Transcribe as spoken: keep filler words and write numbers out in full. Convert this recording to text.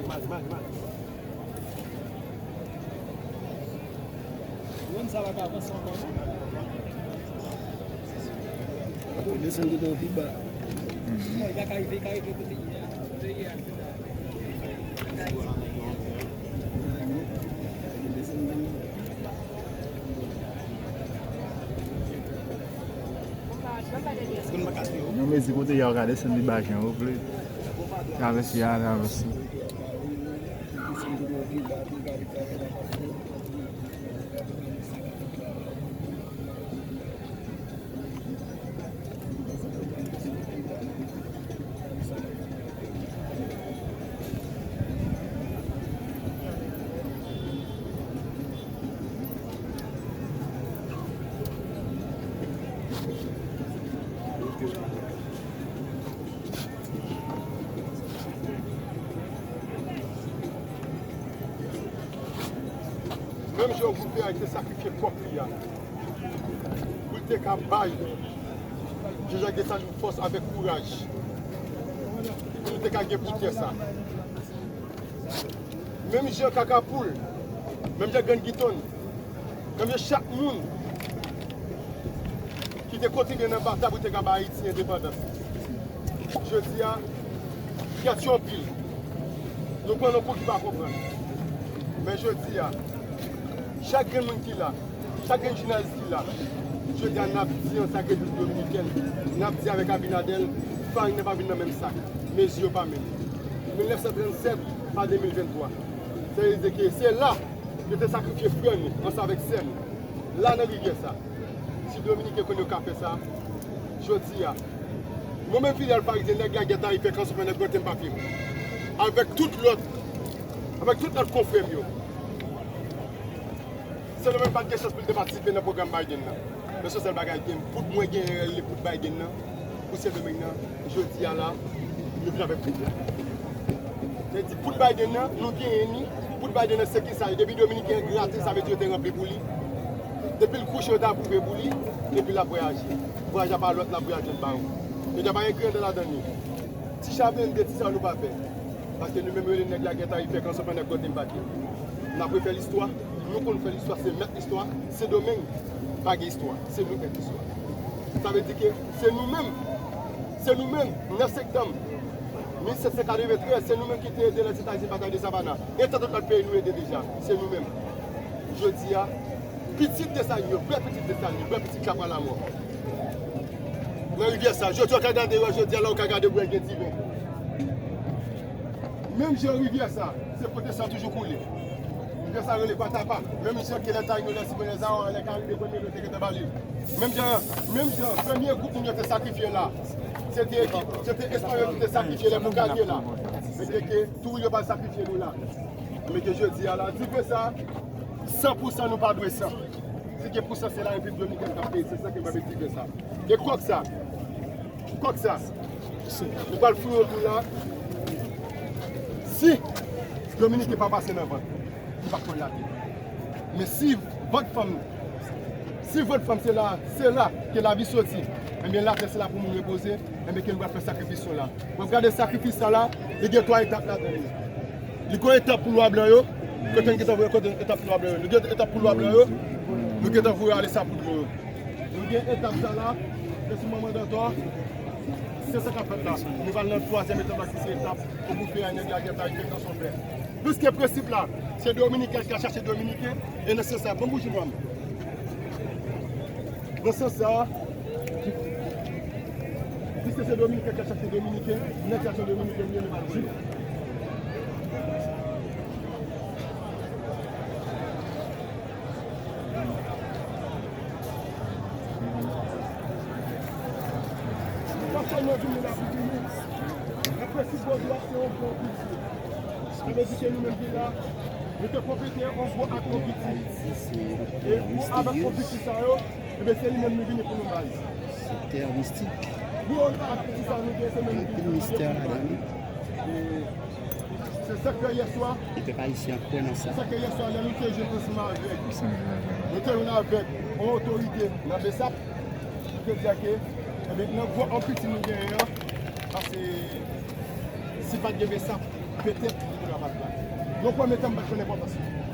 Mal, mal, mal. Moun sa pa ka avanse ankò, non. Desann tout an pi ba. Li ka rive, li ka rive kote li ye a. Kote li ye a. Yon mezi kote y a, w ka desann li ba jan w vle. Travèse a, travèse. Menm jan gwoup P A te sakrifye pwòp li a pou l te ka bay Jean-Jacques Dessalines fòs avèk kouraj pou nou te ka gen pou tè sa. Menm jan Kakapoul, menm jan Grann Gitonn, menm jan chak moun ki te kontribye nan batay pou te ka bay Ayiti endepandans. Jodi a, trèt yo anpil. Nou pran nan kou ki pa konprann. Men jodi a, chak grenn moun ki la, chak grenn jounalis ki la, jodi a n ap di ansanm ak Repiblik Dominikèn, n ap di avèk Abinader, farin nan pa vin nan menm sak, mezi yo pa menm. Mil nèf san trannsèt a de mil venntwa. Sa vle di ke se la yo te sakrifye frè nou ansanm avèk sè nou. La nan rivyè sa. Si Dominiken konn yo ka fè sa, jodi a, mwen menm Fidèl Parizyen, nèg lagè tarifè kanson fè nèg gwante m papye m. Avèk tout lòt, avèk tout lòt konfrè m yo. Sendomeng pa t gen chans pou l te patisipe nan pwogram Biden nan. Men se yon sèl bagay ke m, poud mwen genyen rele poud Biden nan, pou Sendomeng nan, jodi a la, nou vin avèk poud la. Sa vle di poud Biden nan, nou genyen li. Poud Biden nan, se ki sa? Depi Dominiken an grate, sa vle di yo te ranpli pou li. Depi l kouche, yo te apwouve pou li. Epi l ap vwayaje. Vwayaj la pa lòt, l ap vwayaje l ba ou. Yo deja pa gen kreyòl ladan li. Ti chavende, ti sa nou pa pè. Paske nou menm rele nèg lagè tarifè kanson fè nèg gwante m papye m. N ap refè listwa. Nou konn fè listwa, se mèt listwa. Sendomeng pa gen istwa. Se nou mèt istwa. Sa vle di ke se nou menm, se nou menm, nèf septanm mil sèt san katreventrèz, se nou menm ki te ede Lèzetazini batay de Savannah. E tan tout lòt peyi nou ede deja. Se nou menm. Jodi a, pitit Desalin yo, vrè pitit Desalin, vrè pitit Kapwa Lamò. Nan rivyè sa, jodi a w ka gade yo, jodi a la w ka gade bwè gen diven. Menm jan rivyè sa, se kote sa toujou koule. Rivyè sa rele Patapa. Menm jan ke lè Tayino, lè Simon, lè Zawa, lè Karibe, premye nou te gentan ba li. Menm jan, menm jan, premye gwoup moun yo te sakrifye la, se te, se te Espanyòl ki te sakrifye lè pou Kadye la. Men ke tou yo pa sakrifye nou la. Men ke jodi a la, diven sa, san pou san nou pa dwe san. Si gen pou san, se la Repiblik Dominikèn k ap peye, se sa ke m ap di sa. E kòk sa, kòk sa, nou pral foure yon kou la. Si Dominiken pa pase nan vant, li p ap konn latè. Men si vant fanm, si vant fanm se la, se la ke lavi soti, ebyen latè se la pou moun repoze, ebyen ke nou pral fè sakrifis yo la. W ap gade sakrifis sa la, li gen twa etap ladan li. Li gen etap pou lwa blan yo, kote n gentan voye kote etap pou lwa blan yo. Nou gen etap pou lwa blan yo, nou gentan voye ale sa pou dlo yo. Nou gen etap sa la, ke sou manman dantò, se sa k ap fèt la. Nou pral nan twazyèm etap la ki se etap pou boufe a nèg lagè tarifè kanson fè. Piske prensip la, se Dominiken ki al chache Dominiken, e nan sans sa, ban m bouji nwa m. Nan sans sa, piske se Dominiken k ap chache Dominiken, nèg sa se Dominiken li ye, nou pa l voye. Pastè nou vini la pou vini. Nan prensip Bondye a, se yon bon kilti. Sa vle di ke nou menm ki la, nou te konplete yon gwo ak konviksi. E pou avèk konviksi sa yo, ebyen se li menm nou vini pou nou bay. Se tè mistik. Gwo ak piti sa nou gen, se menm nou vini. Anpil mistè ladan li. E se sa k fè yèswa. E pèp ayisyen an kwè nan sa. Se sa k fè yèswa, lè nou te jwenn ansanm avèk, nou te jwenn avèk yon otorite nan BSAP, nou te di ke, ebyen, nan gwo ak piti nou genyen an, paske si pa t gen BSAP, petèt li te ka pa t la. Yon premye tan, m pa t jwenn enpòtans li.